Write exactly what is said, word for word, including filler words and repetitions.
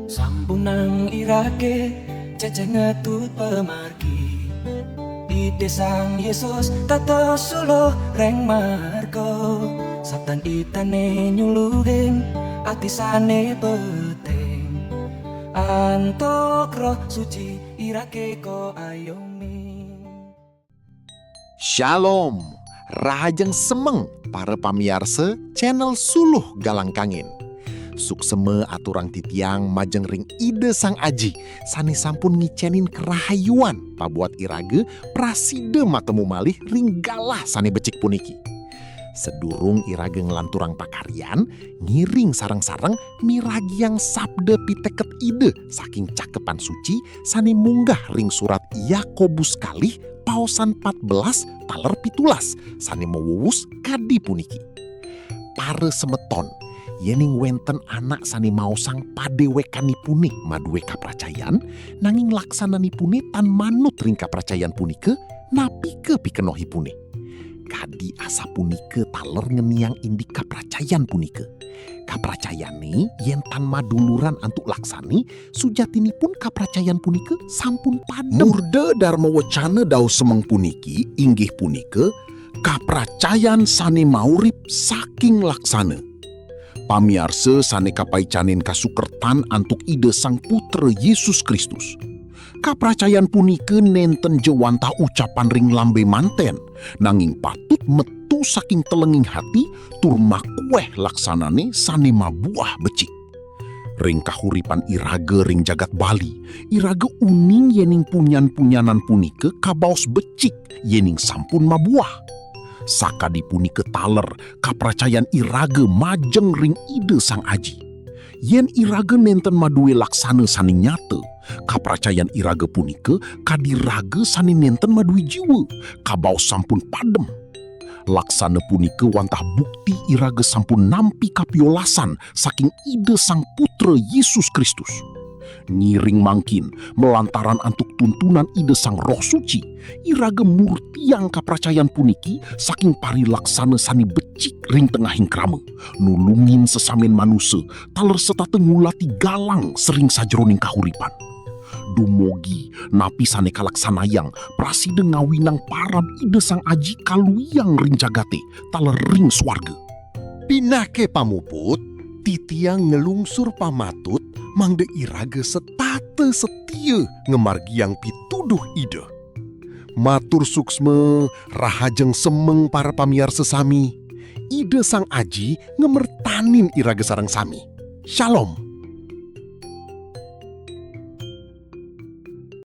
Sampunang irage cece ngetut pemargi. Ide Sang Yesus tato suluh reng marga. Satan itane nyuluhin ati sane peteng. Antuk Roh Suci irage ko ayomi. Shalom, rahajeng semeng para pamiarsa channel Suluh Galang Kangin. Suksema aturang titiang majeng ring Ida Sang Aji sane sampun ngicenin karahayuan pabuat iraga prasida matemu malih ring galah sane becik puniki. Sadurung iraga nglanturang pakaryan, ngiring sareng-sareng miragiang sabda piteket Ida saking Cakepan Suci sane munggah ring surat Yakobus kalih paosan patbelas taler pitulas sane mawuwus kadi puniki. Para semeton, yening wenten anak sane maosang padewekanipune madue kapracayan, nanging laksananipune tan manut ring kapracayan punika, napike pikenohipune? Kadi asapunika taler ngeniang indik kapracayan punika. Kapracayane yen tan maduluran antuk laksane, sujatinipun kapracayan punika sampun padem. Murda Dharma Wacana dauh semeng puniki inggih punika kapracayan sane maurip saking laksana. Pamiarsa sane kapaicanin kasukertan antuk Ida Sang Putra Yesus Kristus. Kapracayan punika nenten ja wantah ucapan ring lambe manten, nanging patut metu saking telenging hati tur makueh laksanane sane mabuah becik. Ring kahuripan iraga ring jagat Bali, iraga uning yening punyan-punyanan punika kabaos becik yening sampun mabuah. Sakadi punika taler kapracayan iraga majeng ring Ida Sang Aji. Yen iraga nenten madue laksana sane nyata, kapracayan iraga punika kadi raga sane nenten madue jiwa, kabaos sampun padem. Laksana punika wantah bukti iraga sampun nampi kapiolasan saking Ida Sang Putra Yesus Kristus. Ngiring mangkin, malantaran antuk tuntunan Ida Sang Roh Suci, iraga murtiang kapracayan puniki saking parilaksana sane becik ring tengahing krama, nulungin sesamen manusa, taler setata ngulati galang sering sajeroning kahuripan. Dumugi napi sane kalaksanayang prasida ngawinang parab Ida Sang Aji kaluiang ring jagate taler ring swarga. Pinake pamuput, titiang nglungsur pamatut mangda iraga setata setia ngamargiang pituduh Ida. Matur suksma, rahajeng semeng para pamiarsa sami. Ida Sang Aji ngamertanin iraga sareng sami. Shalom.